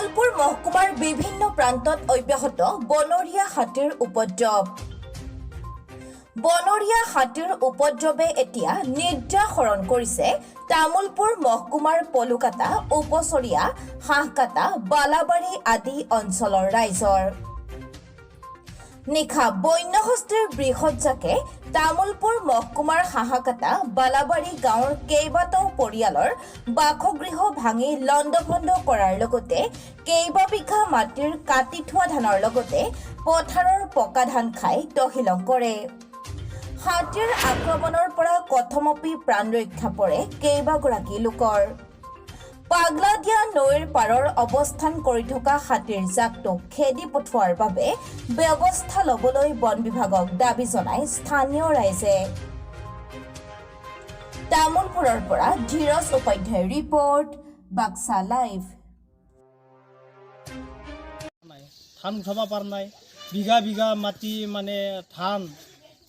তামুলপুৰ মহকুমাৰ বিভিন্ন প্ৰান্তত অব্যাহত বনৰীয়া হাতীৰ উপদ্ৰৱ। বনৰীয়া হাতীৰ উপদ্ৰৱে এতিয়া নিদ্ৰা হৰণ কৰিছে তামুলপুৰ মহকুমাৰ পলুকাটা, উপচৰীয়া, হাঁহকাটা, বালাবাৰী আদি অঞ্চলৰ ৰাইজৰ। নিশা বন্যহস্তীৰ বৃহৎ জাকে তামুলপুৰ মহকুমাৰ হাঁহাকাটা, বালাবাৰী গাঁৱৰ কেইবাটাও পৰিয়ালৰ বাসগৃহ ভাঙি লণ্ডভণ্ড কৰাৰ লগতে কেইবা বিঘা মাটিৰ কাটি থোৱা ধানৰ লগতে পথাৰৰ পকা ধান খাই তহিলং কৰে। হাতীৰ আক্ৰমণৰ পৰা কথমপি প্ৰাণ ৰক্ষা পৰে কেইবাগৰাকী লোকৰ। পাগলাদিয়া নৈৰ পাৰৰ অৱস্থান কৰি থকা হাতীৰ জাকটোক খেদি পঠোৱাৰ বাবে ব্যৱস্থা ল'বলৈ বন বিভাগক দাবী জনাই স্থানীয় ৰাইজে। তামুলপুৰৰ পৰা ধীৰজ উপাধ্যায়ৰ ৰিপৰ্ট, বাক্সা লাইভ। নাই, ধান উঠাব পৰা নাই। বিঘা বিঘা মাটি মানে ধান,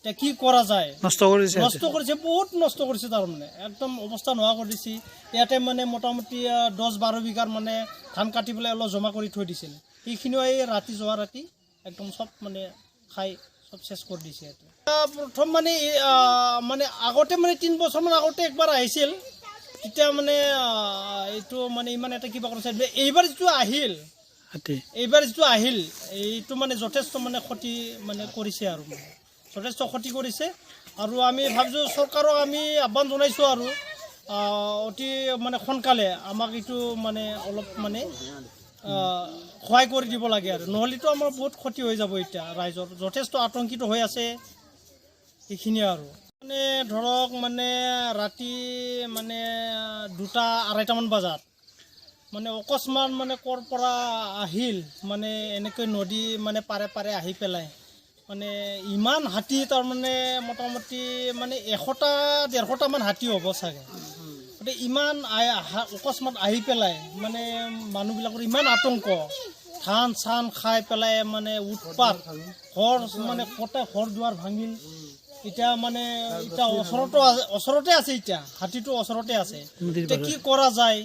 এতিয়া কি কৰা যায়? নষ্ট কৰিছে। নষ্ট কৰিছে, বহুত নষ্ট কৰিছে। তাৰমানে একদম অৱস্থা নোহোৱা কৰি দিছে। ইয়াতে মানে মোটামুটি 10-12 বিঘাৰ মানে ধান কাটি পেলাই অলপ জমা কৰি থৈ দিছিল। সেইখিনিও এই ৰাতি, যোৱা ৰাতি একদম চব মানে খাই চব শেষ কৰি দিছে ইয়াতে। প্ৰথম মানে এই, মানে আগতে মানে 3 বছৰমান আগতে একবাৰ আহিছিল। তেতিয়া মানে এইটো মানে ইমান এটা কিবা কৰিছে। এইবাৰ যিটো আহিল হাতী। এইবাৰ যিটো আহিল, এইটো মানে যথেষ্ট মানে ক্ষতি মানে কৰিছে আৰু মানে যথেষ্ট ক্ষতি কৰিছে। আৰু আমি ভাবিছোঁ, চৰকাৰক আমি আহ্বান জনাইছোঁ আৰু অতি মানে সোনকালে আমাক এইটো মানে অলপ মানে সহায় কৰি দিব লাগে আৰু নহ'লেতো আমাৰ বহুত ক্ষতি হৈ যাব। এতিয়া ৰাইজৰ যথেষ্ট আতংকিত হৈ আছে। সেইখিনিয়ে আৰু মানে ধৰক মানে ৰাতি মানে 2টা আঢ়ৈটামান বজাত মানে অকস্মাত মানে ক'ৰ পৰা আহিল, মানে এনেকৈ নদী মানে পাৰে পাৰে আহি পেলাই মানে ইমান হাতী, তাৰমানে মোটামুটি মানে 100টা 150টামান হাতী হ'ব চাগে। গতিকে ইমান অকস্মাত আহি পেলাই মানে মানুহবিলাকৰ ইমান আতংক, ধান চান খাই পেলাই মানে উৎপাত, ঘৰ মানে গোটেই ঘৰ দুৱাৰ ভাঙিল। এতিয়া মানে এতিয়া ওচৰতে আছে, এতিয়া হাতীটো ওচৰতে আছে। নদীৰ এতিয়া পাৰত। কি কৰা যায়?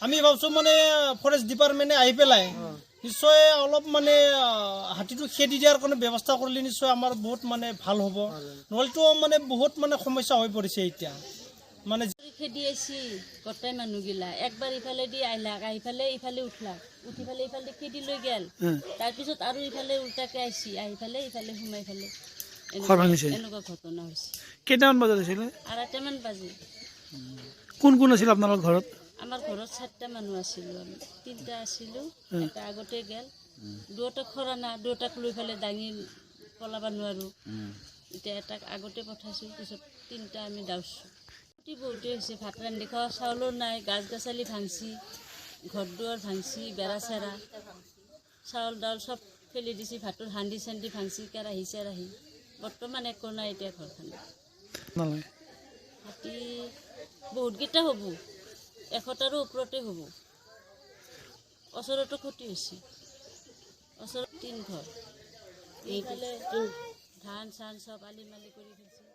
আমি ভাবছোঁ মানে ফৰেষ্ট ডিপাৰ্টমেণ্টে আহি পেলাই নিশ্চয় অলপ মানে হাতীটো খেদি দিয়াৰ কাৰণে ব্যৱস্থা কৰিলে নিশ্চয় আমাৰ বহুত মানে ভাল হ'ব। নহ'লেতো মানে বহুত মানে সমস্যা হৈ পৰিছে এতিয়া মানে। খেদি আহিছি গোটেই মানুহগিলা। একবাৰ ইফালে দি আহিলাক, আহি পেলাই ইফালে উঠলাক, উঠি পেলাই ইফালে খেদি লৈ গেল। তাৰপিছত আৰু ইফালে উল্টাকে আহিছি, আহি পেলাই ইফালে সোমাই পেলাই ঘৰ ভাঙিছে? এনেকুৱা ঘটনা হৈছে। কেইটামান বজাত আছিলে? 2:30মান বাজে। কোন কোন আছিল আপোনালোকৰ ঘৰত? আমাৰ ঘৰত চাৰিটা মানুহ আছিলোঁ। আমি তিনিটা আছিলোঁ, এটা আগতে গেল। দুয়োটা খৰা না, দুয়োটাক লৈ পেলাই দাঙি পলাব নোৱাৰোঁ। এতিয়া এটাক আগতে পঠাইছোঁ, পিছত তিনিটা আমি দাউছোঁ। ক্ষতি বহুতেই হৈছে। ভাত ৰান্ধি খোৱা চাউলো নাই, গাছ গছালি ভাংচি, ঘৰ দুৱাৰ ভাংচি, বেৰা চেৰা, চাউল দাউল চব ফেলি দিছি। ভাতৰ হান্দি চান্দি ভাংচি, কেৰাহী চেৰাহী। বৰ্তমান একো নাই এতিয়া ঘৰখনত। নালাগে। হাতী বহুতকেইটা হ'ব, 100টাৰো ওপৰতে হ'ব। ওচৰতো ক্ষতি হৈছে। ওচৰত তিন ঘৰ। এইফালে ধান চান চব আলি মালি কৰি ফেলছে।